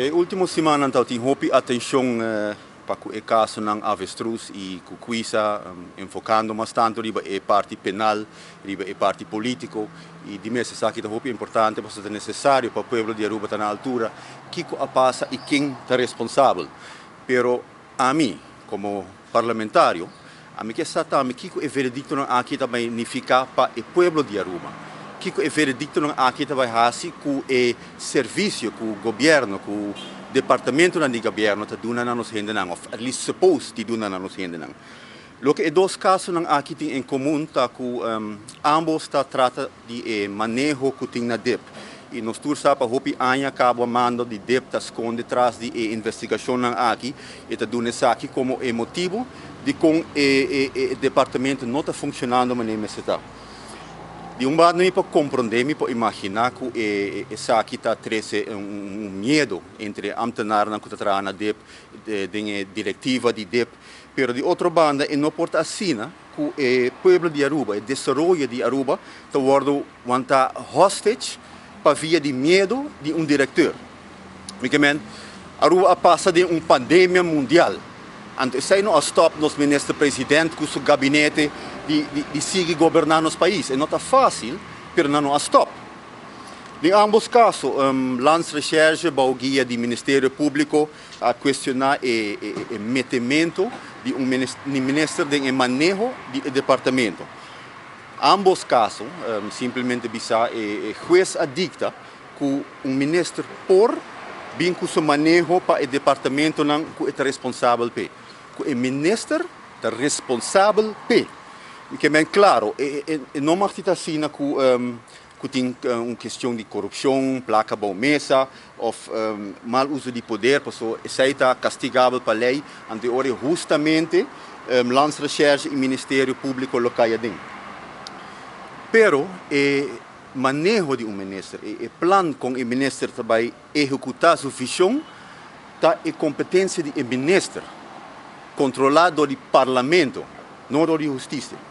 E último simannan tabatin hopi atenshon pa ku e kasonan Avestruz i Kukwisa, enfokando mas tantu riba e parti penal, riba e parti polítiko. I di mes esaki ta hopi importante pasobra ta nesesario pa pueblo di Aruba ta na altura kiko a pasa i ken ta responsabel. Pero ami komo parlamentario, ami ke sa tambe kiko e verediktonan aki ta bai nifiká pa e pueblo di Aruba. Kiko e verediktonan aki ta bai hasi ku e servisio ku gobièrnu, ku departamentonan di gobièrnu ta duna na nos hendenan òf at least suppose di duna na nos hendenan. Loke e dos kasonan aki tin en komun ta ku ámbos ta trata di e maneho ku tin na dip. I nos tur sa pa hopi aña kaba mando di dip ta skonde tras di e investigashonnan aki. E ta duna esaki komo e motibu dikon e e departamento no ta funshonando manera mester ta. Di un banda mi por komprondé, mi por imaginá ku e esaki ta trese un miedu entre e amtenarnan ku ta traha na dip, den e direktiva di dip. Pero di otro banda e no por ta asina ku e pueblo di Aruba, e desaroyo di Aruba ta wordo wanta hostage pa via di miedo di un directeur. Mi ke men, Aruba a pasa den un pandemia mundial, anto esei no a stop nos minister president ku su gabinete di di sigui goberna nos pais. E no ta facil, pero nan no a stop. Den ambos caso, Landsrecherche bou guia di Ministerio Publico a cuestiona e metemento di un minister den e maneho di e departamento. Ambos caso, simplemente bisa e hues a dicta cu un minister por bin cu su maneho pa e departamentonan cu e ta responsabel p'e. Cu e minister ta responsabel p'e. Mi ke men claro, e no mag di ta asina cu ku tin un kestion di korupshon, plaka bou mesa òf mal uso di poder, pasobra esei ta kastigabel pa lei, anto e ora ei hustamente Landsrecherche i Ministerio Públiko lo kai aden. Pero e maneho di un minister, e plan kon e minister ta bai ehekutá su vishon ta e kompetensia di e minister, kontrolá dor di Parlamento, no dor di hustisia.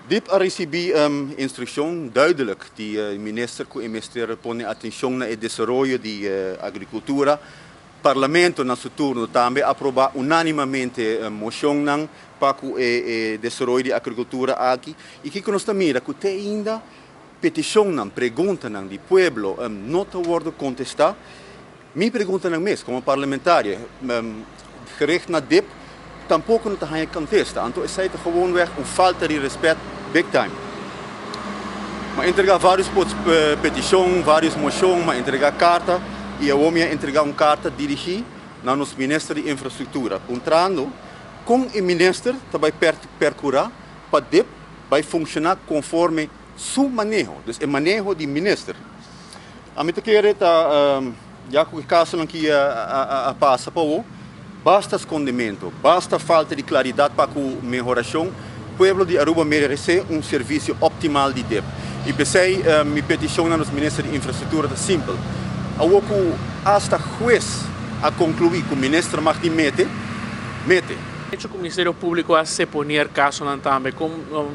Dip a risibí instrukshon duidelik di e minister ku e mester pone atenshon na e desaroyo di agrikultura. Parlamento na su turno tambe a aprobá unánimamente moshonnan pa ku e desaroyo di agrikultura aki. I kiko nos ta mira? Ku te ainda petishonnan, preguntanan di pueblo no ta wòrdu kontestá. Mi preguntanan mes komo parlamentario gericht na dip tampoko no ta haña kontesta. Anto esei ta gewoonweg un falta di respet big time. Mi a entrega varios petishon, varios moshon, mi a entrega karta i awor mi a entrega un karta dirigi na nos minister di infrastruktura puntrando kon e minister ta bai perkura pa dip bai funshoná konforme su maneho, dus e maneho di minister. Ami ta kere ta ya ku e kasonan ki a pasa pa awo, basta skondimento, basta falta di klaridat pa ku mehorashon, pueblo di Aruba meresé un servisio optimal di dip. I p'esei mi petishon na nos minister di infrastruktura ta simpel, awo ku asta hues a konkluí ku minister mag di mete, mete. Hecho ku Ministerio Públiko a seponer kasonan tambe, kon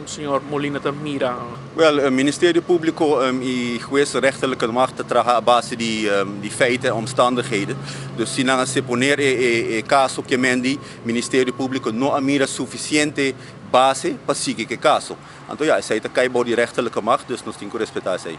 señor Molina ta mira? Wel, Ministerio Públiko i hues rechterlijke macht ta traha a base di di feiten en omstandigheden. Dus si nan a seponer e e kaso ke men di Ministerio Públiko no a mira sufisiente base pa sigui ku e kaso. Anto ya, esei ta kai bou di rechterlijke macht, dus nos tin ku respetá esei.